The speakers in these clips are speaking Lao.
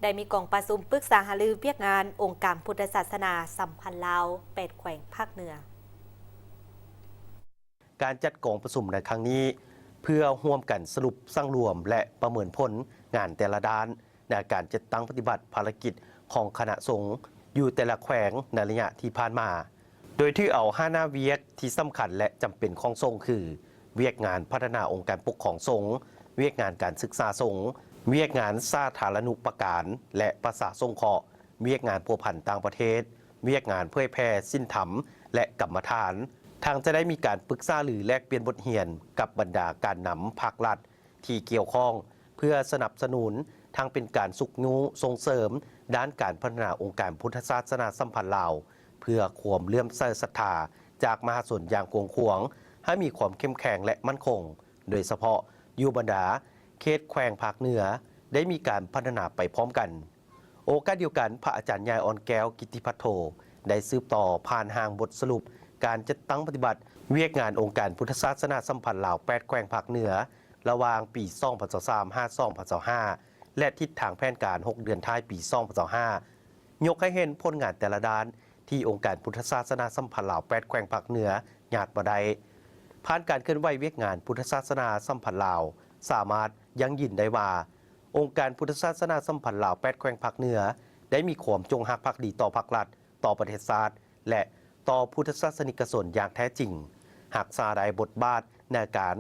ໄດ້ມີກອງປະຊຸມປຶກສາຫາລືວຽກງານອົງການພຸດທະສາສະໜາສຳພັນລາວ ແປດແຂວງພາກເໜືອ. ການຈັດກອງປະຊຸມໃນຄັ້ງນີ້ ເພື່ອຮ່ວມກັນສະຫຼຸບສັງລວມ ແລະ ປະເມີນຜົນງານແຕ່ລະດ້ານ ໃນການຈັດຕັ້ງປະຕິບັດພາລະກິດຂອງຄະນະສົງຢູ່ແຕ່ລະແຂວງໃນໄລຍະທີ່ຜ່ານມາ, ໂດຍຖືເອົາຫ້າໜ້າວຽກທີ່ສຳຄັນ ແລະ ຈຳເປັນຂອງສົງຄື ວຽກງານພັດທະນາອົງການປົກຄອງສົງ, ວຽກງານການສຶກສາສົງ, ວຽກງານສາທາລະນຸປະການ ແລະ ປະຊາສົງເຄາະ, ວຽກງານພົວພັນຕ່າງປະເທດ, ວຽກງານເຜີຍແຜ່ສິນທຳ ແລະ ກຳມະຖານ. ທັງຈະໄດ້ມີການປຶກສາລືແລກປ່ຽນບົດຮຽນກັບບັນດາການນຳພາກລັດ ທີ່ກ່ຽວຂ້ອງ ເພື່ອສະໜັບສະໜູນ ທັງເປັນການຊຸກຍູ້ສົ່ງເສີມດ້ານການພັດທະນາອົງການພຸດທະສາສະໜາສຳພັນລາວ ເພື່ອຄວາມເຫຼື້ອມໃສສັດທາຈາກມະຫາຊົນຢ່າງກວ້າງຂວາງ ໃຫ້ມີຄວາມເຂັ້ມແຂງ ແລະ ໝັ້ນຄົງ, ໂດຍສະເພາະຢູ່ບັນດາເຂດແຂວງພາກເໜືອ ໄດ້ມີການພັດທະນາໄປພ້ອມກັນ. ໂອກາດດຽວກັນ, ພະອາຈານໃຫຍ່ ອ່ອນແກ້ວ ກິດຕິພັດໂທ ໄດ້ສືບຕໍ່ຜ່ານຮ່າງບົດສະຫຼຸບການຈັດຕັ້ງປະຕິບັດວຽກງານອົງການພຸດທະສາສະໜາສຳພັນລາວ ແປດແຂວງພາກເໜືອ ລະຫວ່າງປີສອງພັນຊາວສາມ ຫາ ສອງພັນຊາວຫ້າ ແລະ ທິດທາງແຜນການຫົກເດືອນທ້າຍປີສອງພັນຊາວຫ້າ ຍົກໃຫ້ເຫັນຜົນງານແຕ່ລະດ້ານທີ່ອົງການພຸດທະສາສະໜາສຳພັນລາວ ແປດແຂວງພາກເໜືອຍາດມາໄດ້. ຜ່ານການເຄື່ອນໄຫວວຽກງານພຸດທະສາສະໜາສຳພັນລາວ ສາມາດຢັ້ງຢືນໄດ້ວ່າ ອົງການພຸດທະສາສະໜາສຳພັນລາວ ແປດແຂວງພາກເໜືອ ໄດ້ມີຄວາມຈົງຮັກພັກດີຕໍ່ພາກລັດ, ຕໍ່ປະເທດຊາດ ແລະ ຕໍ່ພຸດທະສາສະນິກະຊົນຢ່າງແທ້ຈິງ, ຮັກສາໄດ້ບົດບາດໃນການ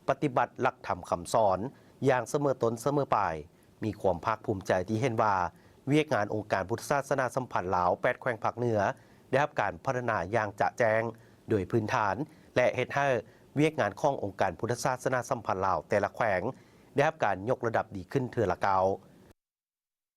ປະຕິບັດຫຼັກທຳຄຳສອນຢ່າງສະເໝີຕົ້ນສະເໝີປາຍ, ມີຄວາມພາກພູມໃຈທີ່ເຫັນວ່າ ວຽກງານອົງການພຸດທະສາສະໜາສຳພັນລາວ ແປດແຂວງພາກເໜືອ ໄດ້ຮັບການພັດທະນາຢ່າງຈະແຈ້ງໂດຍພື້ນຖານ ແລະ ເຮັດໃຫ້ວຽກງານຂອງອົງການພຸດທະສາສະໜາສຳພັນລາວແຕ່ລະແຂວງ ໄດ້ຮັບການຍົກລະດັບດີຂຶ້ນເທື່ອລະກ້າວ.